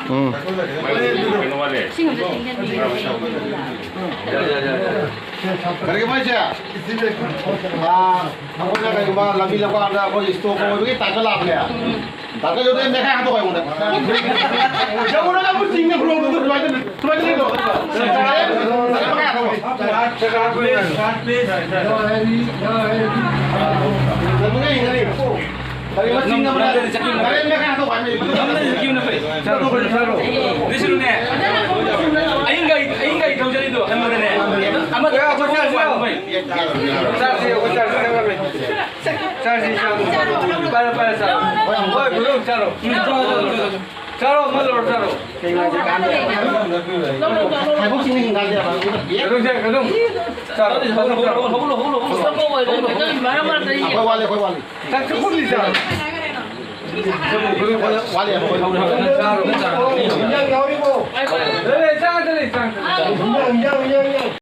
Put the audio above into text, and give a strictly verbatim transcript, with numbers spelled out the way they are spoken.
ꯎꯝ꯫ ꯀꯔꯤꯒꯤꯅꯣ ꯍꯥꯏꯁꯦ? ꯑꯥ, ꯑꯩꯈꯣꯏꯅ ꯀꯩꯒꯨꯝꯕ ꯂꯝꯕꯤ ꯂꯝꯀꯥꯡꯗ ꯑꯩꯈꯣꯏ ꯏꯁꯇꯣꯛ ꯑꯣꯏꯕꯒꯤ ꯇꯥꯏꯞꯇ ꯂꯥꯛꯄꯅꯦ꯫ ꯗꯥꯛꯇꯔ ꯖꯣꯏꯗ ꯃꯦꯈꯥꯏ ꯍꯥꯟꯗꯣꯛꯑꯣ ꯑꯩꯉꯣꯟꯗ꯫ ꯌꯧꯔꯒ ꯑꯃꯨꯛ ꯆꯤꯡꯅ ꯈꯨꯂꯣꯡꯗꯨꯗ ꯁꯨꯃꯥꯏꯅ, ꯁꯨꯃꯥꯏꯅ ꯂꯩꯗꯣ꯫ ꯗꯥꯛꯇꯔ ꯃꯦꯈꯥꯏ ꯍꯥꯟꯗꯣꯛꯑꯣ꯫ ꯅꯪ ꯃꯤꯅ ꯌꯦꯡꯒꯅꯤ꯫ ꯗꯥꯛꯇꯔ ꯃꯦꯈꯥꯏ ꯍꯥꯟꯗꯣꯛꯑꯣ ꯍꯥꯏꯕꯅꯤ꯫ ꯅꯪ ꯃꯤꯅ ꯌꯦꯡꯒꯅꯤ꯫ ꯆꯠꯂꯣ, ꯆꯠꯂꯣ꯫ ꯑꯗꯨꯁꯨꯅꯦ, ꯑꯍꯤꯡ ꯒꯥꯔꯤ, ꯑꯍꯤꯡ ꯒꯥꯔꯤ ꯊꯧꯖꯔꯤꯗꯣ ꯍꯟꯕꯗꯅꯦ꯫ ꯑꯃꯗ ꯆꯠꯂꯣ, ꯆꯠꯂꯣ꯫ ꯆꯥꯁꯤ, ꯑꯩꯈꯣꯏ ꯆꯥꯁꯤ, ꯆꯥꯔꯝꯃꯦ꯫ ꯆꯥꯁꯤ, ꯆꯥꯔꯣ꯫ ꯄꯥꯏꯔꯣ, ꯄꯥꯏꯔꯣ, ꯆꯥꯔꯣ꯫ ꯍꯣꯏ, ꯒꯨꯔꯨ, ꯆꯥꯔꯣ꯫ ꯆꯥꯔꯣ, ꯑꯃ ꯂꯧꯔꯣ, ꯆꯥꯔꯣ꯫ ꯀꯩꯅꯣ, ꯀꯩꯅꯣ꯫ ꯆꯥꯔꯣ, ꯍꯧꯒꯠꯂꯣ, ꯍꯧꯒꯠꯂꯣ, ꯍꯧꯒꯠꯂꯣ꯫ ꯆꯥꯔꯣ, ꯆꯥꯔꯣ, ꯆꯥꯔꯣ꯫ ꯃꯔꯛ ꯃꯔꯛꯇ ꯑꯩꯈꯣꯏ ꯋꯥꯠꯂꯤ, ꯑꯩꯈꯣꯏ ꯋꯥꯠꯂꯤ꯫ ꯆꯥꯛ ꯆꯥꯛꯈꯨꯝꯗꯤ ꯆꯥꯔꯣ꯫ ꯋꯥꯠꯂꯤ, ꯑꯩꯈꯣꯏ꯫ ꯆꯥꯔꯣ꯫